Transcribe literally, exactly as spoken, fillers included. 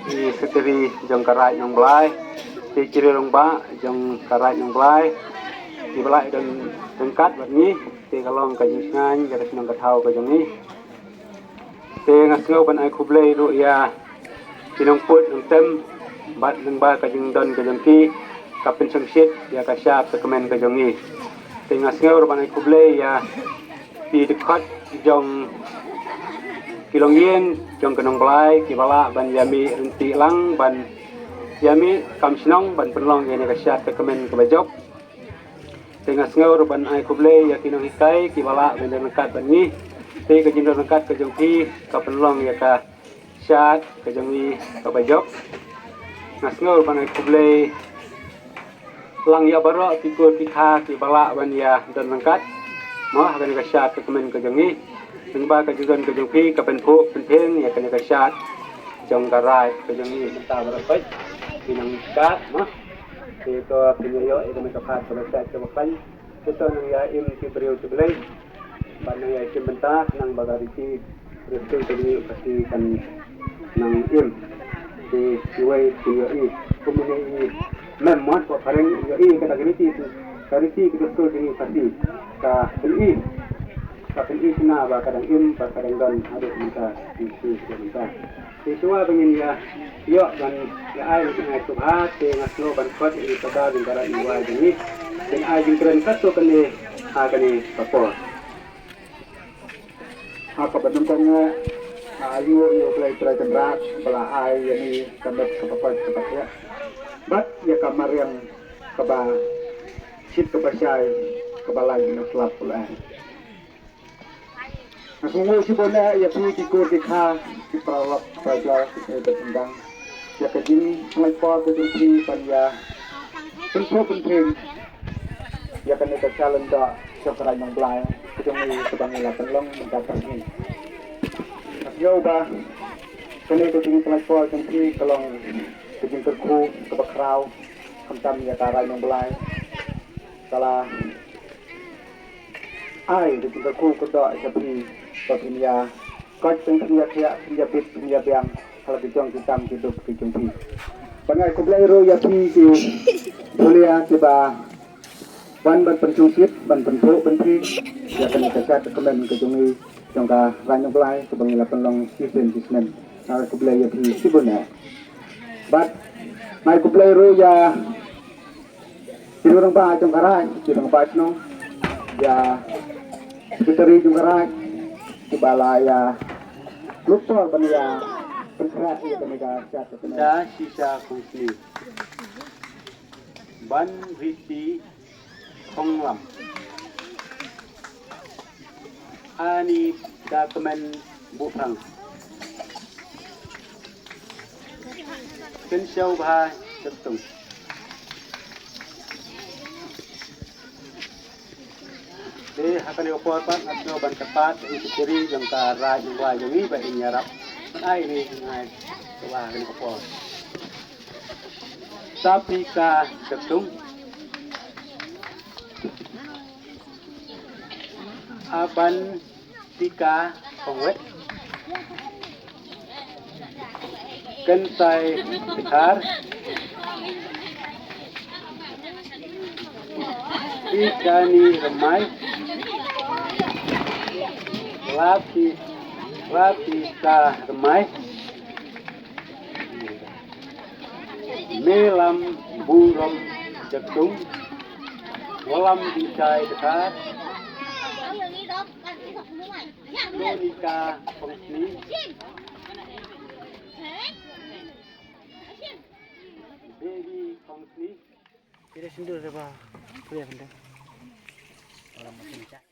Ki secretary jong ka Raid Nongblai, ki jingïarap jong ka Raid Nongblai, kiba la ïadon ryngkat bad ngi, te ka long ka jingsngewbha, ka jingsneng ka thaw ka jong ngi. Te nga sngew ban ai khublei ruh ïa ki nongput nongtem bad lyngba ka jingdon ka jong ki ka pynsngewsih ïa ka shad ka kmen ka jong ngi. Te nga sngew ruh ban ai khublei ïa ki dkhot jong ki longïing jong ka Nongblai kiba lah ban ïa mih ryntih lang ban ïa mih kam shnong ban pynlong ïa ka shad ka kmen kaba jop. Te nga sngew ruh ban ai khublei ïa ki nonghikai kiba lah ban don ryngkat bad ngi. Te ka jingdon ryngkat ka jong ki ka pynlong ïa ka shad ka jong ngi kaba jop. Nga sngew ruh ban ai khublei lang ïa baroh ki kur ki kha kiba lah ban ïa don ryngkat mo ha kane ka shad ka kmen ka jong ngi. Lyngba ka jingdon ka jong ki ka pynphuh pynphieng ïa kane ka shad jong ka Raid ka jong ngi. Mynta baroh peit ki nonghikai mo. Te to pynïoh ïa ka mei ka phad kaba shait kaba khlaiñ. Te to nang ïa im ki briew ki blei. Bad nang ïa im bynta nang ba ka riti riti ka dei ka ti kan nang im. Te kiwei ki ïohi kumne i mem mo ko phareng ïohi ka ta ka riti ka riti ka dustur ka dei ka ti ka pyni ka pyni kina ba ka dang im ba ka dang don haduh mynta ki ki mynta. Te shuwa ba ngin ïa ïoh ban ïa ai ïa ai sngewbha te nga sngew ban khot ïa i Sordar jong ka Raid Nongblai jong ngi. Te ai jingkren katto katne ha kane ka por. Ha kaba nyngkong nga ai nguh ïa U Blei Trai Kynrad ba la ai ïa ngi ka met kaba koit kaba khiah bad ïa ka mariang kaba shit kaba shai kaba lai ïa ngi slap pule. Nga sngewnguh shibun ïa phi ki kur ki kha ki paralok parajor ki tnga ki tnga ïa ka jingpynlait por ka jong phi ban ïa pynphuh pynphieng ïa kane ka challenge da jong ka Raid Nongblai ka jong ngi kaba ngi la pynlong mynta ka sngi. Nga sngew ba kane ka jingpynlait por jong phi ka long ka jingkyrkhu kaba khraw khamtam ïa ka Raid Nongblai. Ka la ai da ka jingkyrkhu kyrdoh ïa phi ba phin ïa Koit pynkhyndiat khiah, khyndiat bit, khyndiat biang ha la ki jong ki kam ki dup ki jong phi. Bad nga ai khublei ruh ïa phi ki pulia kiba wan ban pynshongshit, ban pynphuh pynphi ïa kane ka jait kmen ka jong ngi jong ka Raid Nongblai kaba ngi la pynlong shisien shisien. Nga ai khublei ïa phi shibun eh. Bad nga ai khublei ruh ïa ki rangbah jong ka Raid, ki rangbah shnong, ïa secretary jong ka Raid kiba la ïa lut por ban ïa pynkhreh ïa kane ka jait kmen. Da shisha khongsni ban riti khonglam. Ani da kmen buhrang. Kynshew bha Jaktung. Te ha kane ka por pat nga sngewbha ban kyrpad ïa i secretary jong ka Raid Nongblai jong ngi ba in ïarap ban ai ïa ngi, ngai kaba ha kane ka por. Sapika Jaktung. Abantika Khongwet. Kynsai Dkhar. Ikani Rymai. Lati, Latika Rymai. Melam Burom Jaktung. Walam Bichai Dkhar. Monica Khongsni. Baby Khongsni. Tidak sindur deh, Pak. Kuliah benda. Orang macam cak.